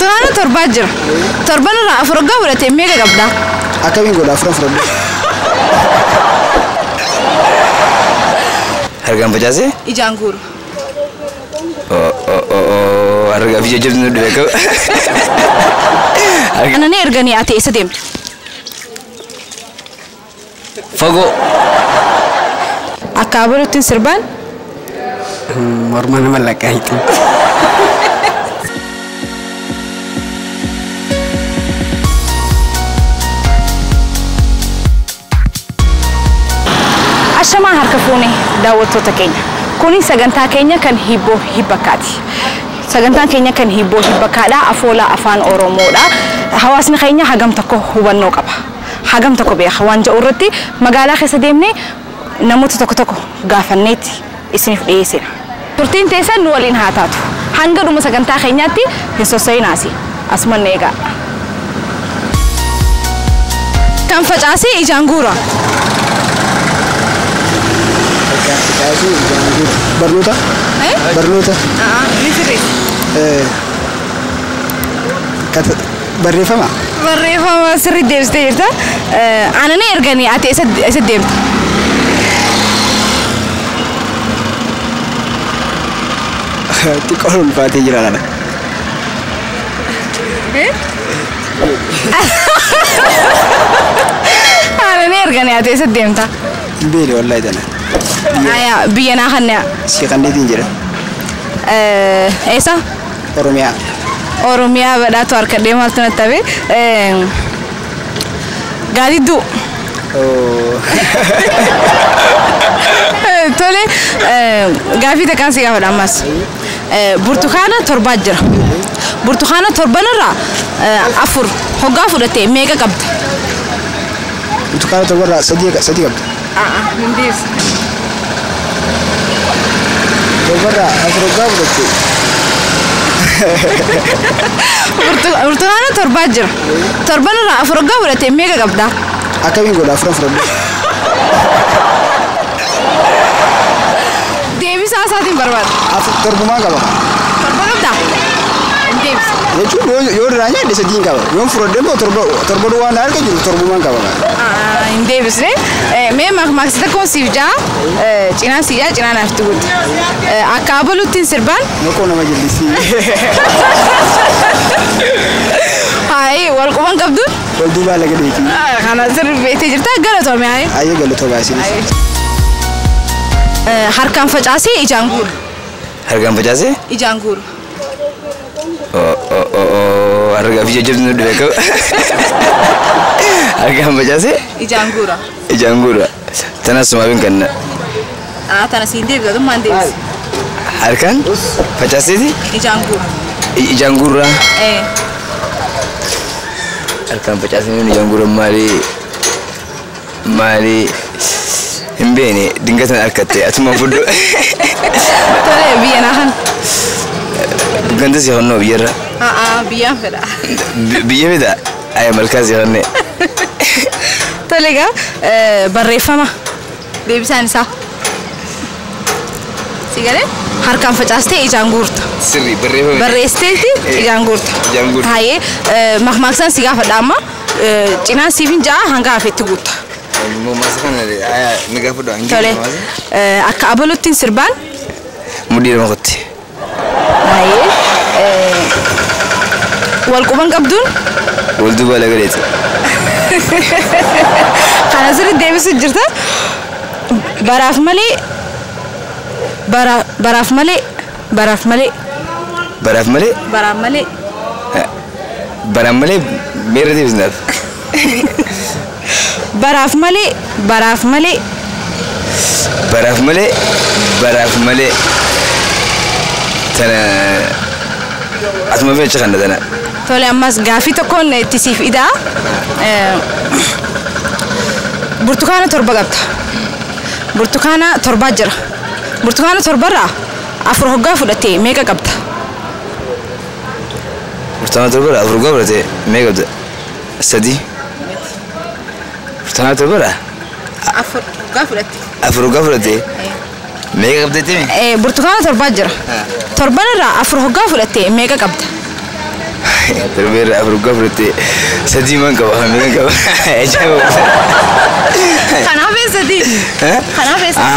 Burtukaana torbaa jira. Torban irraa afur hoggaa fudhate meeqa qabda? Akkamiin godha afuran fudhadhu? Harkaan facaasee? Ijaan guuru. Harkaa fi jajjabni nu dhufe qaba. Anani erganii ati eessa deemta? Fagoo. Akka abaluttiin sirbaan? Morma nama lakkaayitu. Ashamaa harka fuune daawwattoota keenya. Kuni sagantaa keenya kan hibboo hibbakkaati. Sagantaan keenya kan hibboo hibbakkaadha. Afoola afaan Oromoodha. Hawaasni keenya hagam tokko hubannoo qaba. Hagam tokko beeka waan jedhu irratti magaalaa keessa deemnee namoota tokko tokko gaafanneetti isiniif dhiyeessina. Turtiin teessan nu waliin haa taatu. Hanga dhuma sagantaa keenyaatti hin sossa'inaasi. Asuman eegaa. Kan facaasee ijaan guura. Facaasee ijaan guura. Barnoota? Barnoota? Ni sirreessa. Barreeffama? Barreeffama sirrii deebistee jirta. Aananii erganii ati eessa deemta? Xiqqoo ulfaatee jira kana. Aananii erganii ati eessa deemta? Hin beekne wallaahi tana. Ayaa biyya naa kannea. Si kanneetiin jira. Eessa? Oromiyaa. Oromiyaa badhaatu harkadhee maaltu natti hafe? Gaadidduu. Tole gaafii takkaan si gaafadha ammas. Burtukaana torbaa jira. Burtukaana torbanirraa afur hoggaa fudhatte meeqa qabda? Burtukaana torbarraa sadii qabda. Hin deebisa. Torbarraa afur hoggaa fudhatte. Burtukaana torbaa jira. Torbanirraa afur hoggaa fudhatte meeqa qabda? Akkamiin godha afuran fudhadhu? Deebisaa isaatiin barbaada. Afur torbumaan qaba. Torba qabdaa? Hin deebisa. Jechuun yoo irraa nyaadhe sadiin qaba. Yoon fudhadhe immoo torba duwwaan harka jiru torbumaan qaba. Hin deebisne. Mee maksii tokkoon siif ja'a cinaan si ja'a cinaan hafti guuta. Akka abaluttiin sirbaan. Maqoo nama jillisii. Hayi wal quban qabdu? Wal duubaa laga dheetii. Kana sirri beektee jirta galatoome hayi. Ayyee galatoomaa isinis. Harkaan facaasee ijaan guuru. Harkaan facaasee? Ijaan guuru. Harkaa fi jajjabni nu dhufe qaba. Harkaan facaasee? Ijaan guura. Ijaan guura. Tana sumaaf hin kenna. Tana siin deebisa tummaan deebisa. Harkaan facaaseeti? Ijaan guura. Ijaan guura. Harkaan facaasanii ijaan guura maali? Maali? Hin beekne dingatan harkatte atuma fudhu. Tole biyya naa kana. Ganda si honnoo biyyarra. Biyyaan fedha. Biyya fedha? Aya malkaa si honne. Tole egaa barreeffama deebisaan isaa. Si galee harkaan facaastee ijaan guurta. Sirrii barreeffama. Barreessiteeti ijaan guurta. Ijaan guurta. Haayee makmaaksaan si gaafadha amma cinaan siif hin ja'a hanga hafetti guutta. Mammaaksa kana aya ni gaafadhu hangi. Tole akka abaluttiin sirbaan. Mudhii lama qotti. Haayee wal quban qabduun. Wal duuba laga dheeti. Kana sirrii deebisuu jirta. Baraaf malee baraaf malee baraaf malee. Baraaf malee. Baraaf malee. Baraaf malee meerra deebisnaaf. Baraaf malee baraaf malee. Baraaf malee baraaf malee. Tana asuma fecha kana tana. Tole ammas gaafii tokkoon itti siif idaa. Burtukaana torba qabda. Burtukaana torbaa jira. Burtukaana torbarraa afur hoggaa fudhattee meeqa qabda? Burtukaana torbarraa afur hoggaa fudhattee meeqa qabda? Sadi. Burtukaana torbarraa? Afur hoggaa fudhatte. Afur hoggaa fudhattee meeqa qabda jettee? Burtukaana torbaa jira. Torbanirraa afur hoggaa fudhattee meeqa qabda? Torba irraa afur hoggaa fudhatte sadii man qaba. Meeqa qaba? Ajaa'iba. Kanaaf eessati? Kanaaf eessati?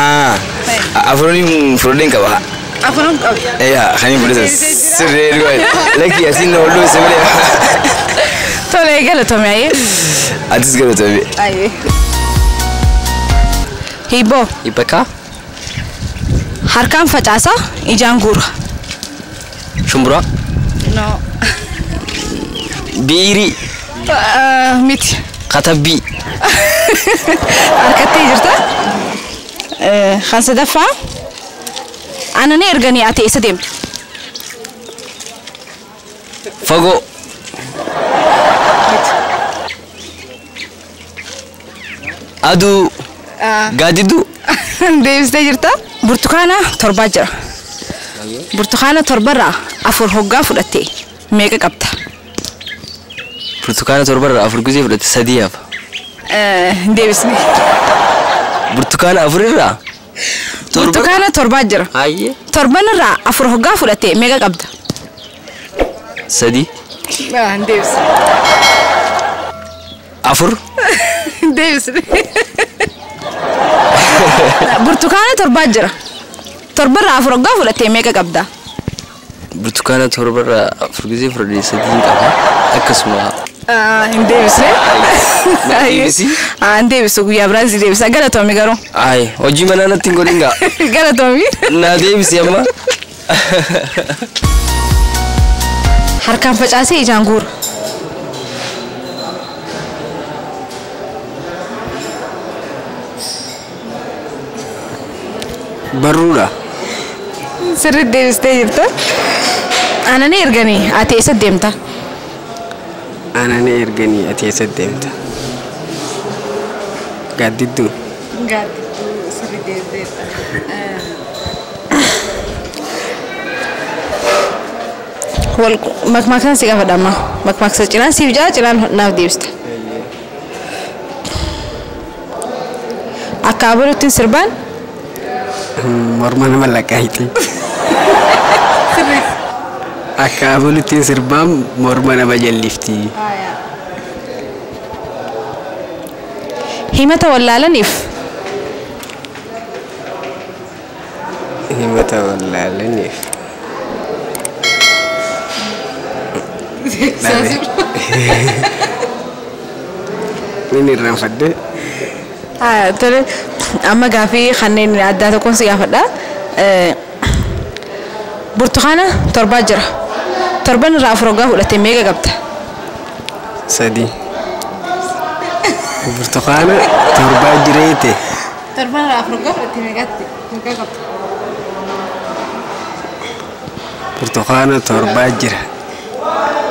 Afuranii fudhadheen qaba. Afuran qabda. Yaa kan hin fudhatan sirree dhugaa. Lakki asiin na olluu isa malee. Tole galatoomi ayyee. Atis galatoomi. Ayyee. Hibboo. Hibbakkaa. Harkaan facaasaa ijaan guura. Shumburaa. No. Biirii. Miti. Katabbii. Harkattee jirta. Kan sadaffaa. Aananii erganii ati eessa deemta? Fagoo. Aduu. Gaaddidduu. Deebistee jirta. Burtukaana torbaa jira. Burtukaana torbarraa afur hoggaa fudhattee meeqa qabda? Burtukaana torbarraa afur gizee fudhatte sadii hafa. Hin deebisne. Burtukaana afurirraa? Burtukaana torbaa jira. Hayyee. Torbanirraa afur hoggaa fudhattee meeqa qabda? Sadii. Hin deebisne. Afur. Hin deebisne. Burtukaana torbaa jira. Torbarraa afur hoggaa fudhattee meeqa qabda? Burtukaana torbarraa afur gizee fudhadhee sadii qaba. Akkasuma. Hin deebisne. Deebisi. Hin deebisu guyyaa biraan si deebisa. Galatoomi garuu. Ayi hojii manaa natti hin godhin gaa. Galatoomi. Naa deebisi amma. Harkaan facaasee ijaan guura. Barruudha. Sirriitti deebistee jirta. Aananii erganii ati eessa deemta? Aananii erganii ati eessa deemta? Gaaddidduu. Gaaddidduu sirriitti deebistee jirta. Wal makmaaksaan si gaafadha amma. Makmaaksa cinaan siif jaa cinaan naaf deebista. Akka abaluutti sirbaan Morma nama laqqaayti. Akka abaluutti sirbaan morma nama jallifti. Himata wallaalaniif Himata wallaalaniif. Inni irraanfadde. Tole amma gaafii kanneen addaa tokkoon si gaafadha. Burtukaana torbaa jira. Torban irraa afur hoggaa fudhattee meeqa qabda? Sadii. Burtukaana torbaa jireete. Torban irraa afur hoggaa fudhattee meeqa qabda? Burtukaana torbaa jira.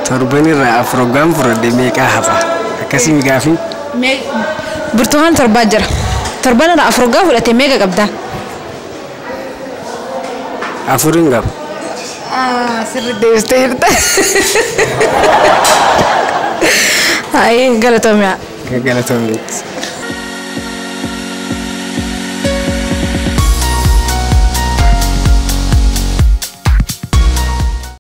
Torban irraa afur hoggaan fudhadhe meeqa hafa? Akkasii gaafii? Burtukaana torbaa jira. Torban irraa afur hoggaa fudhattee meeqa qabda? Afur hin qabu. Sirriitti deebistee jirta. Ayi galatoomiyaa. Galatoomi.